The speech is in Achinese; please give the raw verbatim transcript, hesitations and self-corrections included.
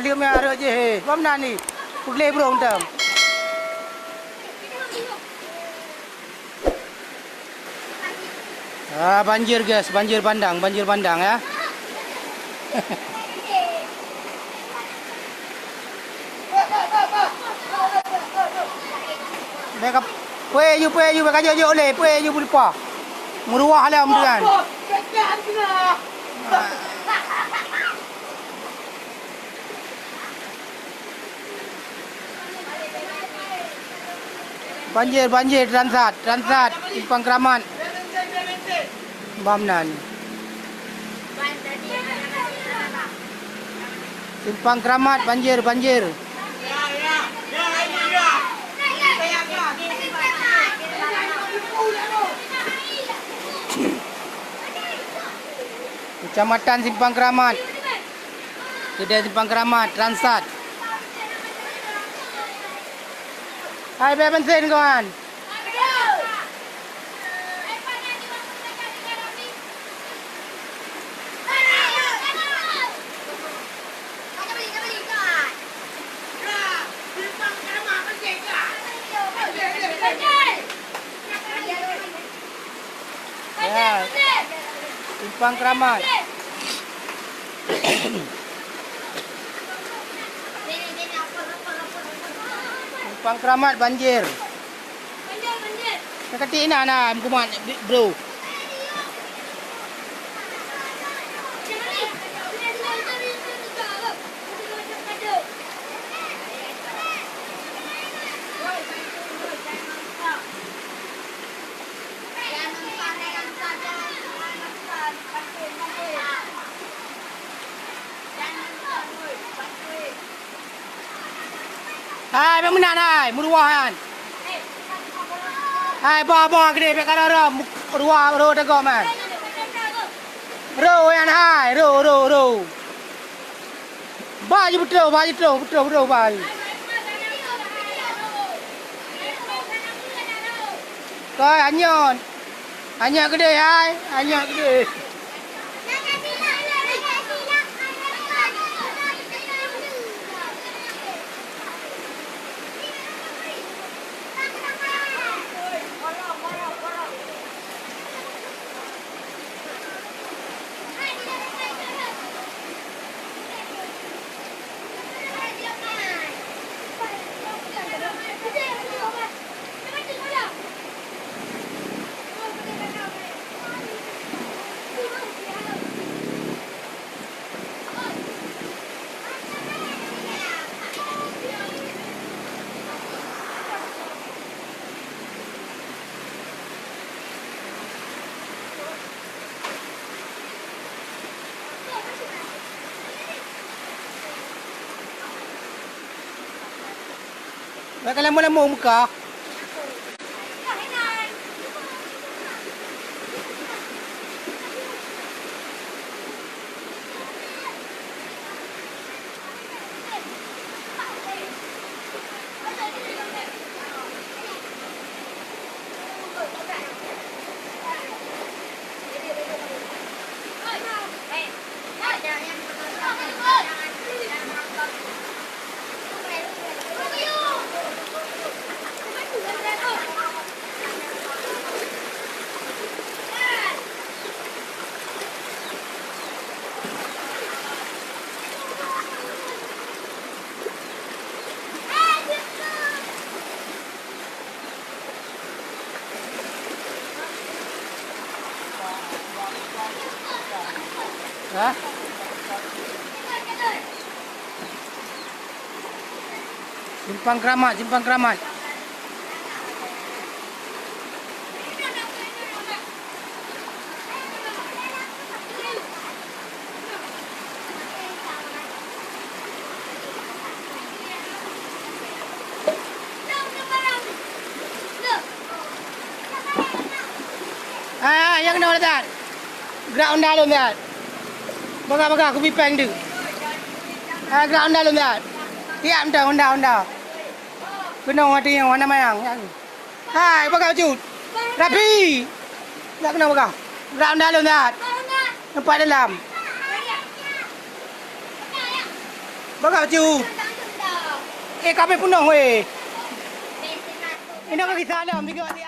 Jeuet meuhareuet jih, he. Bak meunan ni. Peugleh brong tem. Ah, banjir, guys, banjir bandang, banjir bandang, ya. Bèk ka, pue ju, pue ju, bèk ka jok-jok lé, pue ju beulupa. Meuruah lom tu kan. Banjir, banjir, Transat, Transat, Simpang Keramat. Bak meunan. Simpang Keramat, banjir, banjir. Kecamatan Simpang Keramat. Keudè Simpang Keramat, Transat. Hai, bèk bansen, kawan. Ya. Simpang Keramat. Simpang Keramat banjir. Ka katik inan na meukumat, bro. Hai, bèk meunan hai, meuruah nyan. Hai, bah, bah, keudéh, bèk ka rhom-rhom, ruah, rhom teugok man. Rhom nyan hai, rhom, rhom, rhom. Bah, ji beutroh, bah, ji troh, beutroh, beutroh, bah. Kai, anyot. Anyot keudéh hai, anyot keudéh. Bèk ka lamong-lamong muka. Hah? Simpang Keramat, Simpang Keramat. Ah, nyang keunoe that. Gerak honda lôn that. Bagah-bagah kupi péng tu. Ah, gerak honda lôn that. Tiap mantong honda, honda. Keunoe hati nyang warna mayang. Hai, bagah cut. Rapi. Gerak keunoe bagah. Gerak honda lôn that. Nampak dalam. Baga ciu. Eh, kabe punong weh. Ina ka kisah dalam tiga hari.